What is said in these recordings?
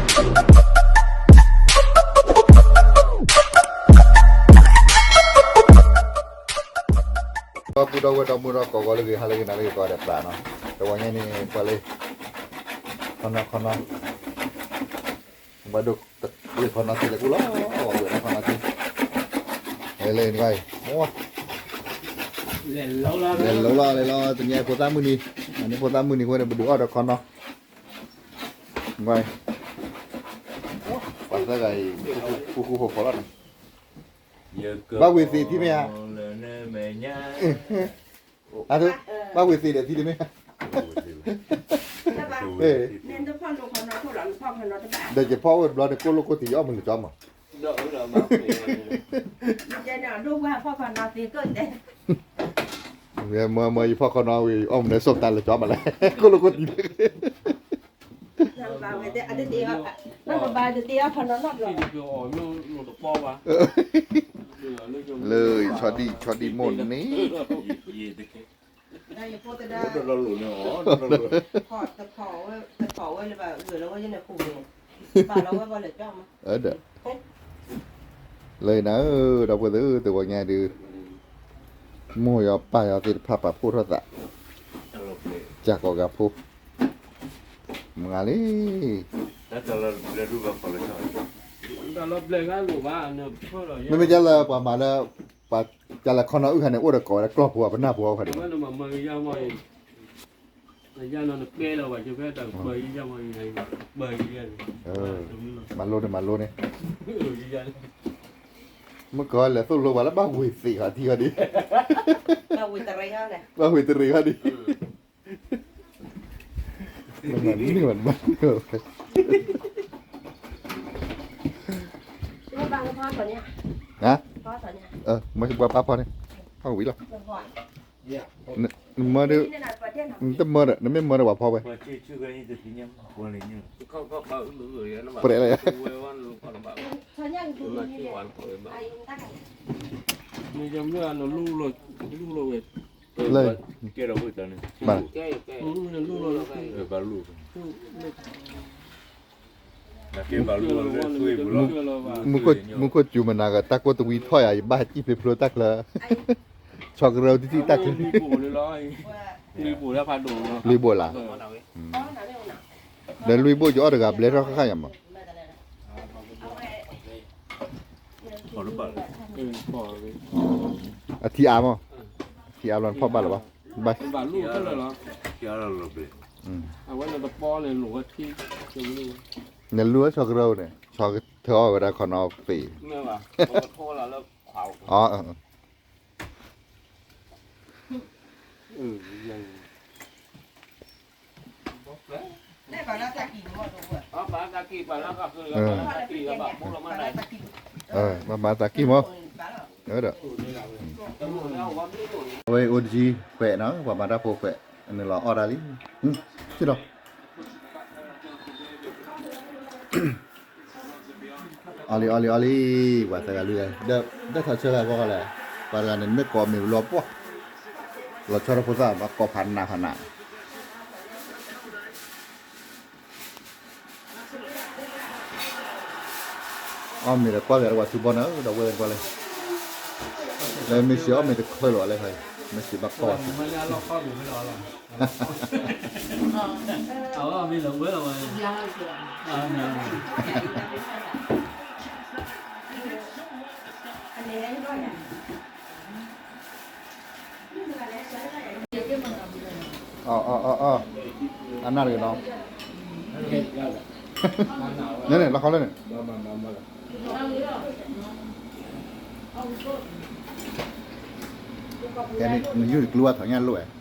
ဒီပုၢ်ဒီဝဲၢ်ဒီမုၣ်ဒီကိးဂၤလၢဂ့ၤ ဟါလၢဂ့ၤ နၤလၢဂ့ၤ ကိးဂၤဒဲးပျၢ်နီၤ, တဝီညါန့ၣ် ပှၤလၢ ခီနီခီနီ ဘၣ်ဒိ ဝဲၢ်ခီနီသ့လဲၤကူလီၤ, ဝဲၢ်ခီနီသ့ လဲၤလဲၤနကွၢ်အံၤ, လဲၤလီၤလီၤ လဲၤလီၤ တနံၤအံၤဖိသၣ်မုၢ်နံၤ, အန့ၣ်ဖိသၣ်မုၢ်နံၤအဃိန့ၣ် ပဒုးအီၣ်ဒီးခီနီ, နကွၢ်အံၤ, ပှၤသၢဂၤအံၤ ဃူဃူဖိးဖိးလီၤနီၤ, ဘၣ်ဝံၤသ့ထံမ့ၢ်ဧါ, အ, ဘၣ်ဝံၤသ့ဒီးထံတမ့ၢ်ဧါ, ဒီးယဖီၣ်ဝဲဘျီန့ၣ် ကိၣ်လိၣ်ကိၣ်တံၢ် ယအီၣ်မနုၤကၠီမး မ့ၢ်မ့ၢ်ယဖီၣ်ခီနီဝံၤ အီၣ်မနုၤ စီၣ်တၢ်လၢကၠီမးလဲၣ် ကိၣ်လိၣ်ကိၣ်တံၢ်, လၢဆီဒံၣ်ဆီဒံၣ်မိၢ်န့ၣ် ဒီး လၢနၤဧၢ ဒီပုၢ်ဝဲၢ်ဧၢ တဝီညါဒုး မိၢ်ယီၤပၢ်ယီၤသ့ၣ်တဖၣ်ပာ်ဖှိၣ်ထီၣ်သး ကၢ်ကီၤကၤဖိ မုၢ်ဂၤလံ မ့မ့ၢ်ကဲလၢပှၤမၤလၢ ပှၤကဲလၢခီနီအုၣ်ခါန့ၣ် အိၣ်ဒီးကိးဝဲဒၣ်ကျီၢ်ဖိ ပနၢ်ဖိအီၣ်ခါဒံးဘၣ် မၤလိန့ၣ် မၤလိန့ၣ် မုၢ်ကီၤလဲၤသိၣ်လိပှၤလၢဘၣ်ဝ့ၤသ့ၣ်ခီထံခီဒံး, ဘၣ်ဝ့ၤတရံးခီဒံး, မ့ၢ်ပှၤပာ်ဖီန့ၣ်, ဖီဝံၤလီၤ, နမၢဒၣ်, နတမၢဒီး နမ့ၢ်မၢဒီးပှၤဖီဝဲ, ပှဲၤလၢယၤ လၢ မူခိၣ်စူၤမနၤဂၤ တၢ်ကိၢ်တဝံထီၣ်ယၤ ယဘၣ်ဟဲစံၣ်ဖျိဖျိတၢ်ချၢ, ဆီကရၢတံၢ်တံၢ်တၢ်ချၢ, လွံၢ်ဘိၣ်လၢ, ဒီးလွံၢ်ဘိၣ်ယအီၣ်တဂၤဘျဲထီၣ်ဃၣ်ဃၣ်ယၤမး, အထံအါမး, ထံအါဘျီနဖီၣ်ဘၣ်လၢၤဘၣ်, ဘၣ်, နလူၤဆီကရၢန့ၣ် ဆီကထၢအီၣ်ဝဲဒၣ်ခီနီသ့ၣ်, အ ဘၣ်မၤသးကံၢ်မး, ဒီး, အဝဲအိၣ်တယံၤခွဲးနီၤ ပှၤမၤတၢ်ဖိခွဲး, နုာ်လီၤအီၣ်တၢ်လံ, စံၣ်လီၤ အီၣ်လံ အီၣ်လံ အီၣ်လံ, ပှၤသၢဂၤလွံၢ်ဂၤ, ဒီးထီၣ်ဆၢဂၤဃီလဲၣ်, ပှၤတဂၤန့ၣ် မ့ၢ်ကိးမ့ၢ်ဘျီပှၢ်, လီၤဆီတဖိသၣ် ဘၣ်ကိးဖးနးဖးနး အီၣ်မ့ၤဒီးကွၢ်က့ၤဒီးပှၤထူဘီန့ၣ် ဒီးဝဲကွၢ်လၢ, လၢမ့ၢ်စံးအီၣ်မ့ၤတချုးလီၤလၢခါအံၤ, မ့ၢ်စံးဘၣ်ကိး, အနၢ်တဂ့ၤနီၤ, န့ၣ်န့ၣ် လီၤခီလၢန့ၣ်, နယုၢ်တကျိၤဘၣ်ထီၣ်ညၣ်လိၣ်ဧါ,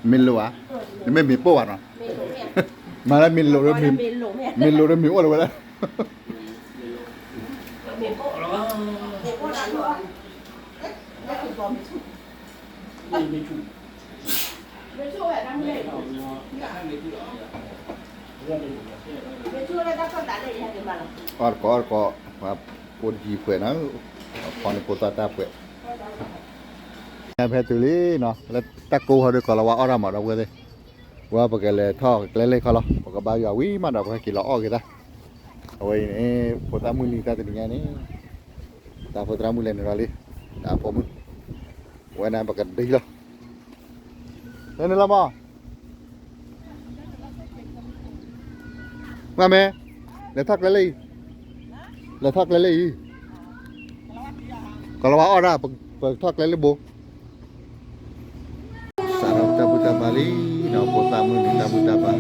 မ့ၢ်လိၣ်ဧါ, နမ့ၢ်မ့ၢ်ပိၢ်ဘၣ်နီၤ, မၤလၢမ့ၢ်လိၣ်, မ့ၢ်လိၣ်ဒီးမ့ၢ်အိၣ်လၢၤဝဲဒၣ် အီၣ်တကိးအီၣ်တကိး, အိၣ်တယံၤခွဲးနီၤ, ဖီန့ၣ်ဖိသၣ်တၢ်ပှဲၤ, ညါဖဲတုၤလံနီၤ လၢတၢ်ကိးဟီဒီးကိးလီၤဝါအီၣ်တၢ်မၤဒီပုၢ်ဝဲၢ်သ့ၣ်, ဝဲပကလဲၤထီၣ်ကျဲလၢခီလီၤ, ပကဘါယွၤဝံၤမးဒီး ပဟဲက့ၤလီၤအီၣ်က့ၤတၢ်. အဝဲအံၤန့ၣ် ဖိသၣ်မုၢ်နံၤတၢ်တနံၤညါန့ၣ်, တၢ်ဖိသရၣ်မုၣ်လဲၤနုာ်လီၤလံ, တၢ်ဖိမုၣ်, ဝဲန့ၣ်ပကဒံလီၤ, လဲၤနုာ်လီၤမး, မ့ၢ်မ့ၢ်, လဲၤထီၣ်ကျဲလၢအံၤ, လဲၤထီၣ်ကျဲလၢအံၤ, ကလီၤဝါအီၣ်ဒၣ်, ပထီၣ်ကျဲလၢဘိ စးထီၣ်တၢ်ဘူၣ်တၢ်ဘါလံ, ဒီးဖိသၣ်မုၣ်နံၤတၢ်ဘူၣ်တၢ်ဘါ.သ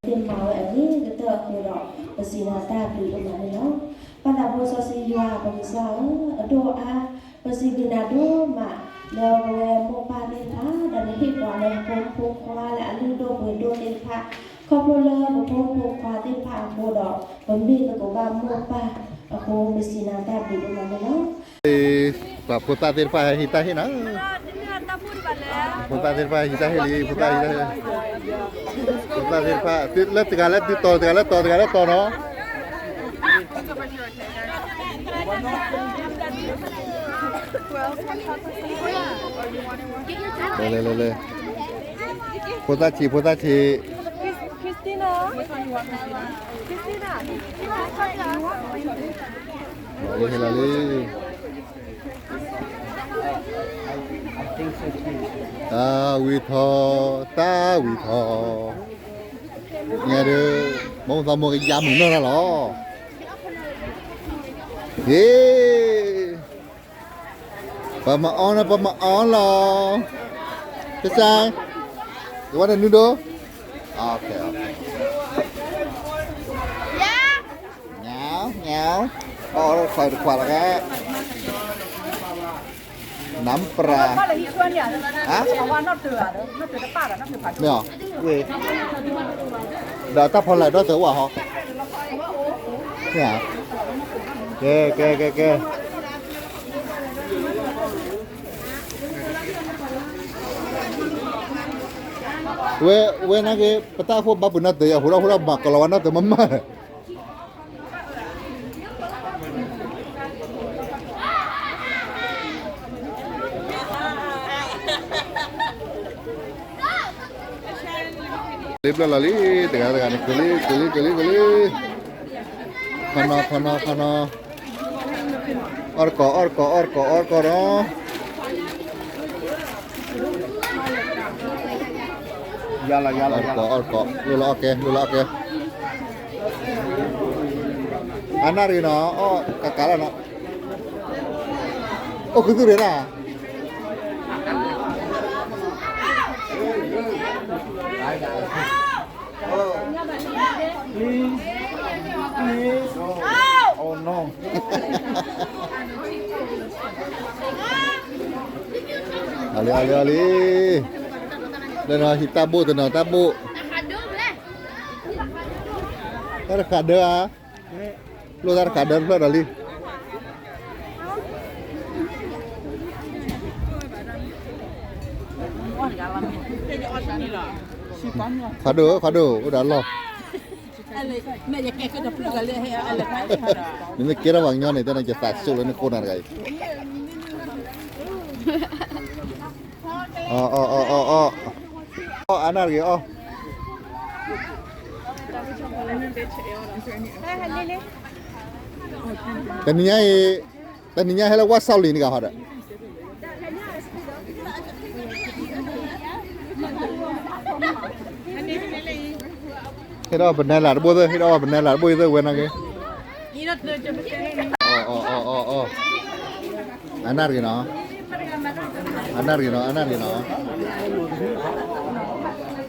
့ၣ်မၤဝဲအဂ့ၤကတၢၢ်အဃိ, ဒီးပစံးနၤတၢ်ဘျုးဒိၣ်မးန့ၣ်လီၤ. ပၢ်သးဖိစီဆှံယွၤပကစၢ်ဧၢ, အဒိၣ်အါ, ပစံးဘျုးနၤဒိၣ်မး လၢပဝဲမိၢ်ပၢ်သ့ၣ်တဖၣ် ဒီးနဟ့ၣ်ပှၤလၢပဖိမုၣ်ဖိခွါလၢအလုၢ်ဒိၣ်ပှ့ၤဒိၣ်သ့ၣ်တဖၣ်, ခီဖျိလၢပဖိမုၣ်ဖိခွါသ့ၣ်တဖၣ်အဃိဒီး ပမ့ၢ်သကိးဘၣ်မိၢ်ပၢ်အဃိ ပစံးနၤတၢ်ဘျုးဒိၣ်မးန့ၣ်လီၤ. ပှၤဖိသၣ်သ့ၣ်တဖၣ်ဟဲဟံးတၢ်ဟ့ၣ်နၤ, ဖိသၣ်သ့ၣ်တဖၣ်ဟံးတၢ်ဟ့ၣ်လံ, ဖိသၣ်ဟံးတၢ်ဟ့ၣ်လံ. ဖိသၣ်သ့ၣ်တဖၣ် သုလၢတဂၤလၢသုတီၤ တဂၤလၢတီၤ တဂၤလၢတီၤနီၤ. လဲၤလဲၤလဲၤလဲၤ ဖိသၣ်ဆံး ဖိသၣ်ဆံး Christina. Christina. လီၤလံ ဟ့ၣ်လီၤလံ တၢ်ဝံထီၣ် တၢ်ဝံထီၣ် ညါဒီး မိၢ်သးမိၢ်ကယါမုၢ်နီၢ်တၢ်လီၤ ဟ့ၣ် ပမၤအီၣ်နီၤ ပမၤအီၣ်လီၤ ကစၢ် you want a noodle? Okay, okay. ညါ ညါ အီၣ်တခွါတခွါလီၤကဲ น้ำปลา ဟါ မ့ၢ်အီၤ ဝ့ၢ် ဒီးတၢ်ဖီလာ်ဒီးသၢဝဲဟီ မ့ၢ်အီၤ ကဲ ကဲ ကဲ ကဲ ဝဲ ဝဲနာ်က့ ပတၢ်အိၣ်ဖှိၣ်ဘၣ်ပှ့ၤနီၢ်တၢၤယၤ ဟူထီၣ်ဟူထီၣ်မၤကလီၤဝဲနီၢ်တၢၤမးမး လံဘျီၣ်လီၤလံ တဂၤတဂၤန့ၣ် ကလံ ကလံ ကလံ ကလံ ခီနီ ခီနီ ခီနီ အီၣ်တကိး အီၣ်တကိး အီၣ်တကိး အီၣ်တကိးဒီး ယၤလီၤ ယၤလီၤ ယၤလီၤ အီၣ်တကိး အီၣ်တကိး လိၣ်လီၤအီၣ်ကဲ လိၣ်လီၤအီၣ်ကဲ အနၣ်ရံၣ်နီၤ အီၣ်ကးကးလီၤနီၤ အိၣ်ခုသူၣ်ရ့ၣ်ဒၣ် Please, please. Oh no. အလံ အလံ အလံ လၢနီၤ ဟံးတၢ်ဘိၣ်တနီၤ တၢ်ဘိၣ် တၢ်တဃးဒၢဧါ လိၣ်တၢ်တဃးဒၢတဖျၢၣ်ဒီးလံ ခးဒိၣ် ခးဒိၣ် အိၣ်ဒီးလီၢ် နမ့ၢ်ကဲထီၣ်ပှၤကညီန့ၣ် တၢ်နကသးစိၣ်လၢနဃိနၤတဂၤအံၤ အီၣ် အီၣ် အီၣ် အီၣ် အီၣ် အီၣ် အနၣ်တဂ့ၤ အီၣ် တနံၤညါအံၤ တနံၤညါဟဲလၢဝၣ်စီလံၤန့ၣ်ဂၤဟီဒီး ဟ့ၣ်ဒီးပနဲလၢတဘိၣ်သ့ၣ် ဟ့ၣ်ဒီးပနဲလၢတဘိၣ်သ့ၣ် ဝဲနာ်က့ အီၣ် အီၣ် အီၣ် အီၣ် အီၣ် အနၣ်တဂ့ၤနီၤ အနၣ်တဂ့ၤနီၤ အနၣ်တဂ့ၤနီၤ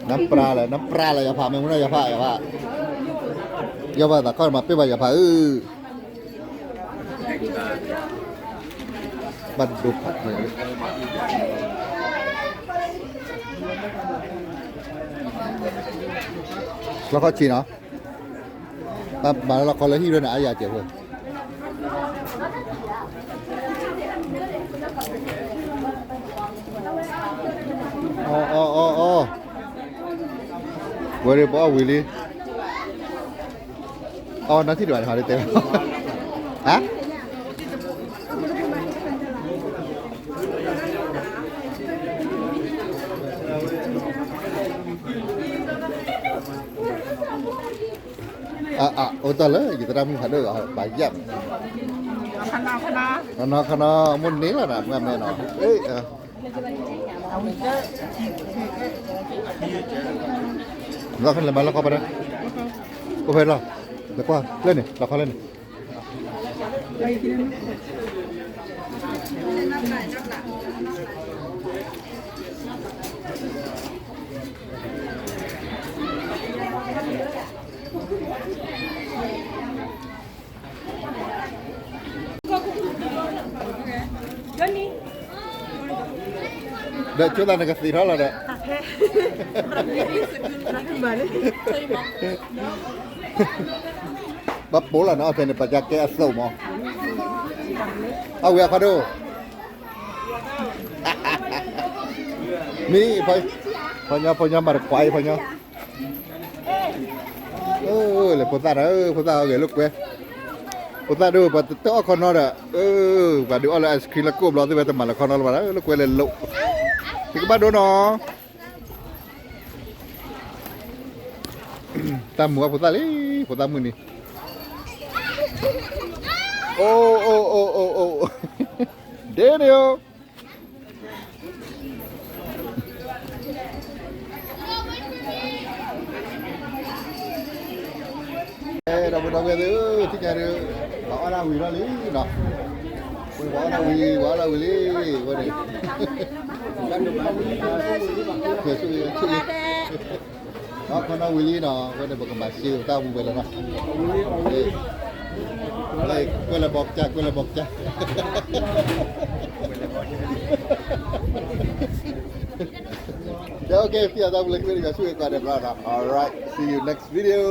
နပြါလၢ နပြါလၢ ယဖးမ့ၢ်မူနီၤ ယဖး ယဖး ယဖးသးခီၣ်မၤပ့ၢ်ဘၣ် ယဖးဧၢ ဘၣ်ဒိဖး လီၢ်ခီၣ်ဆံးနီၤ မၤလၢလီၢ်ခီလၢဟံၣ်ရၢၢ်န့ၣ် အါယၤစဲးဖိ အီၣ် အီၣ် အီၣ် အီၣ် ဝဲဒၣ်ပအီၣ်ဝံၤလံ အီၣ် နၢ်ထံၣ်တဘၣ်န့ၣ် ဟးဒ်တဲ ဟါ အအိၣ်တၢ်လၢ ယသရၣ်မုၣ်ဖးဒိၣ် ဘၣ်ယၣ်မး ခနီခနီ မိၢ်န့ၢ်လီၤနၤ မုၢ်မဲနီၤ လီၢ်ခီလဲၤမၤလီၢ်ခီပဒၢ အိၣ်ဖဲလီၤ လဲၤကွၢ်လၢန့ၣ် လီၢ်ခီလၢန့ၣ် ဒီးဆိသးနကသံၣ်ထီၣ်လီၤဒီး ဘၣ်ပိလီၤနီၤ အဖဲန့ၣ် ပှၤကဲအသိးမး အဝဲအခီဒိၣ် မ့ၢ်ဖဲ ဖီညီ ဖီညီမၤတခွးအံၤ ဖီညီ, လဲၤဖိသၣ်ဒီး ဖိသၣ်အီၣ်ဂဲၤလိာ်ကွဲ, ဖိသၣ်ဒိၣ် ပှၤတအီၣ်ခီနီဒီး ပှၤဒုးအီၣ်လၢ ice cream လၢကိၣ်ဘျီသ့ၣ်ဝဲ တမၤလၢၤခီနီလၢၤဘၣ်ဒီး လိာ်ကွဲလဲၤလိာ်, သုကဘၣ်ဒိနီၤ, တၢ်မုာ်အီၣ်ဖိသၣ်လံ, ဖိသၣ်မုၣ်န့ၣ်, အိၣ်အိၣ်အိၣ်အိၣ်အိၣ်, ဒ့န့ၣ်ဧိၤ ဒီပုၢ်ဒီဝဲၢ်သ့ၣ်ဧၢ, ထံၣ်ညါဒီး ပှၤအီၣ်ဒၣ်ဝံၤထီၣ်လံနီၤ, ပှၤအီၣ်ဒၣ်ဝံၤလံ ပှၤအီၣ်ဒၣ်ဝံၤလံ, ဝဲန့ၣ် ဆူၣ်လံ ဆူၣ်လံ, အီၣ်ခီနီဝံၤလံနီၤ, ဝဲန့ၣ် ပကမၤစ့တၢ်မူဝဲလီၤနီၤ, ကွဲးလၢဘီကစၢ် ကွဲးလၢဘီကစၢ် Okay, သ့ၣ်ညါတၢ်မူလၢခံန့ၣ် ဆူၣ်ဂ့ၤကိးဂၤဒဲးနီၤ, alright, see you next video.